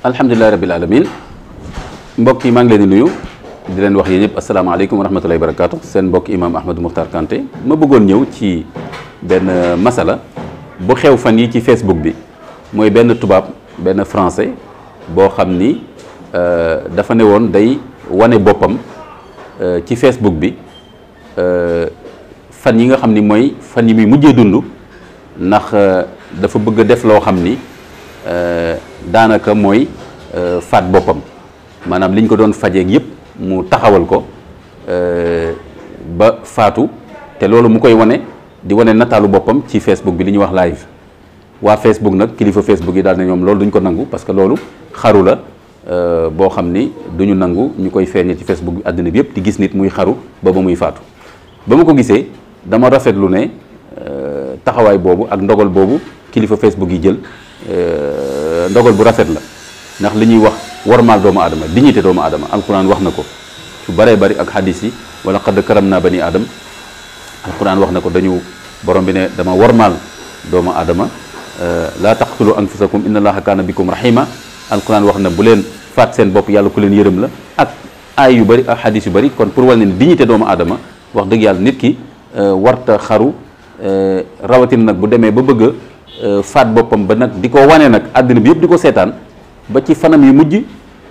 alhamdulilah rabbil alamin mbokk yi maa ngi leen di nuyu di leen wax yéen ñëpp asalaamaaleykum wa rahmatulahi barakaatu seen mbokk imam Ahmadou Mokhtar Kanté ma bëggoon ñëw ci benn masala bu xew fan yi ci Facebook bi mooy benn tubaab benn français boo xam ni dafa ne woon day wane boppam ci Facebook bi fan yi nga xam ni mooy fan yi muy mujjee dund ndax dafa bëgg a def loo xam ni daanaka mooy faat boppam maanaam liñ ko doon fajeeg yëpp mu taxawal ko ba faatu te loolu mu koy wane di wane nataalu boppam ci Facebook bi li ñuy wax live waa Facebook nag kilifa Facebook yi daal ne ñoom loolu duñ ko nangu parce que loolu xaru la boo xam ni duñu nangu ñu koy feeñee ci Facebook bi àddina bi yëpp di gis nit muy xaru ba muy faatu ba ma ko gisee dama rafetlu ne taxawaay boobu ak ndogal boobu kilifa Facebook yi jël ndogal bu rafet la ndax li ñuy wax warmaal doomu aadama dignité doomu aadama alquran wax na ko su baree bari ak hadis yi wala qad karam naa bani aadam alquran wax na ko dañu borom bi ne dama warmaal doomu aadama laa taqtulu anfusakum inna allaha kaana bikum rahima alquran wax na bu leen faat seen bopp yàlla ku leen yërëm la ak aay yu bari ak hadis yu bari kon pour wal ne dignité doomu aadama wax dëgg yàlla nit ki warta xaru rawatina nag bu demee ba bëgg faat boppam ba nag di ko wane nag àddina bi yëpp di ko seetaan ba ci fanam yu mujj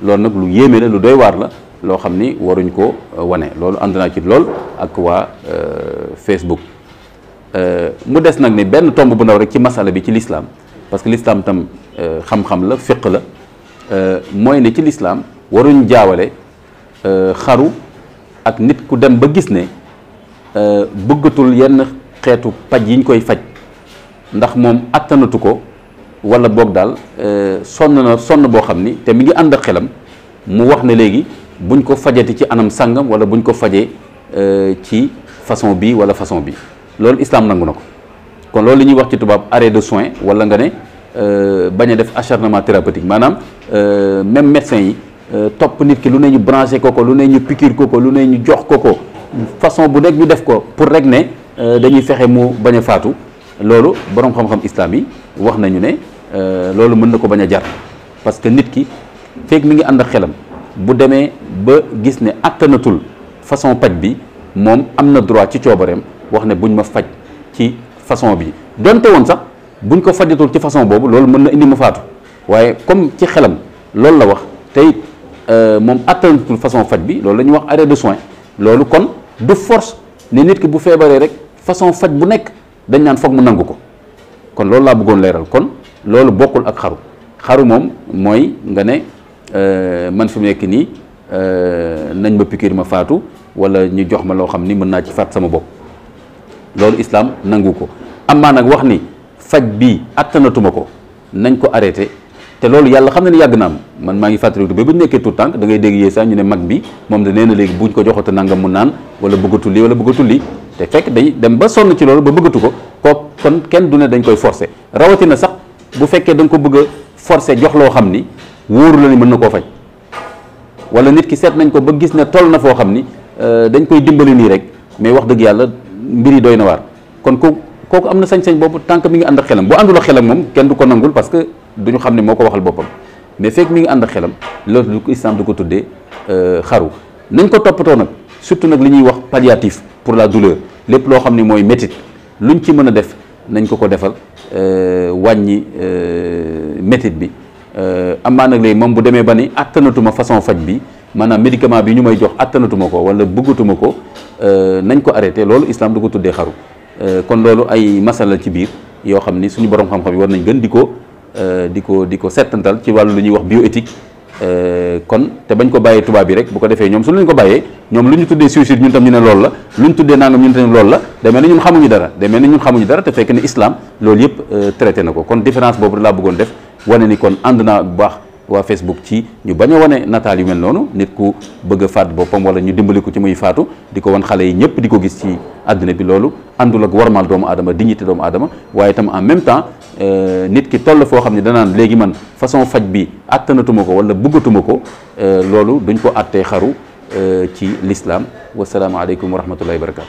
loolu nag lu yéeme la lu doy waar la loo xam ni waruñ ko wane loolu ànd naa ci lool ak waa Facebook mu des nag ni benn tomb bu ndaw rek ci masala bi ci l'islam parce que l'islam tam xam-xam la fiq la mooy ne ci l'islam waruñ jaawale xaru ak nit ku dem ba gis ne bëggatul yenn xeetu paj yi ñu koy faj ndax moom attanatu ko wala boog daal sonn boo xam ni te mi ngi ànd ak xelam mu wax ne léegi buñ ko fajati ci anam sàngam wala buñ ko fajee ci façon bi wala façon bi loolu islam nangu na ko kon loolu li ñuy wax ci tubaab arrêt de soins wala nga ne bañ a def acharnement thérapeutique maanaam même médecin yi topp nit ki lu ne ñu branché ko lu ne ñu piqûre ko lu ne ñu jox ko façon bu nekk ñu def ko pour rek ne dañuy fexe mu bañ a faatu loolu boroom xam-xam islam yi wax nañu ne loolu mën na ko bañ a jar parce que nit ki fekk mi ngi ànd ak xelam bu demee ba gis ne attanatul façon paj bi moom am na droit ci coobareem wax ne buñ ma faj ci façon bi donte woon sax buñ ko fajatul ci façon boobu loolu mën na indi mu faatu waaye comme ci xelam loolu la wax tey moom attanatul façon faj bi loolu la ñuy wax arrêt de soins loolu kon du force ne nit ki bu feebaree rek façon faj bu nekk dañ naan foog mu nangu ko kon loolu laa bëggoon leeral kon loolu bokkul ak xaru moom mooy nga ne man fi mu nekk nii nañ ma piqûre ma faatu wala ñu jox ma loo xam ni mën naa ci faat sama bopp loolu islam nangu ko amaa nag wax ni faj bi attanatuma ko nañ ko arrêté te loolu yàlla xam na ni yàgg na am man maa ngi fàttaliku ba bu ñu nekkee tout tànk da ngay dégg yee sax ñu ne mag bi moom da nee na léegi buñ ko joxatu nangam mu naan wala bëggatul lii wala bëggatul lii te fekk day dem ba sonn ci loolu ba bëggatu ko kon kenn du ne dañ koy forcer rawatina sax bu fekkee da nga ko bëgg a forcer jox loo xam ni wóoru la ni mën na koo faj wala nit ki seet nañ ko ba gis ne toll na foo xam ni dañ koy dimbali nii rek mais wax dëgg yàlla mbir yi doy na waar kon kooku am na sañ-sañ boobu tant que mi ngi ànd ak xelam bu àndul ak xelam moom kenn du ko nangul parce que duñu xam ne moo ko waxal boppam mais fekk mi ngi ànd ak xelam loolu du ko islam du ko tuddee xaru nañ ko toppatoo nag surtout nag li ñuy wax palliatif pour la douleur lépp loo xam ni mooy métit luñ ci mën a def nañ ko defal wàññi métit bi amaa nag léegi moom bu demee ba ni attanatuma façon faj bi maanaam médicament bi ñu may jox attanatuma ko wala bëggatuma ko nañ ko arrêté loolu islam du ko tuddee xaru kon loolu ay masala ci biir yoo xam ni suñu borom xam-xam yi war nañ gën di ko settantal ci wàllu lu ñuy wax bioéthique kon te bañ ko bàyyee tubaab bi rek bu ko defee ñoom su ñu ko bàyyee ñoom lu ñu tuddee suicide ñun tam ñu ne loolu la lu ñu tuddee nangam ñun tam loolu la demee na ñun xamuñu dara te fekk ne islam loolu yëpp traité na ko kon différence boobu laa bëggoon def wane ni kon ànd naa bu baax waa Facebook ci ñu bañ a wane nataal yu mel noonu nit ku bëgg a faat boppam wala ñu dimbali ko ci muy faatu di ko wan xale yi ñëpp di ko gis ci àddina bi loolu àndul ak warmal doomu aadama dignité doomu aadama waaye itam en même temps nit ki toll foo xam ne danaan léegi man façon faj bi attanatuma ko wala bëggatuma ko loolu duñ ko àttee xaru ci l'islam wasalaamaaleykum wa rahmatullahi wa barakatu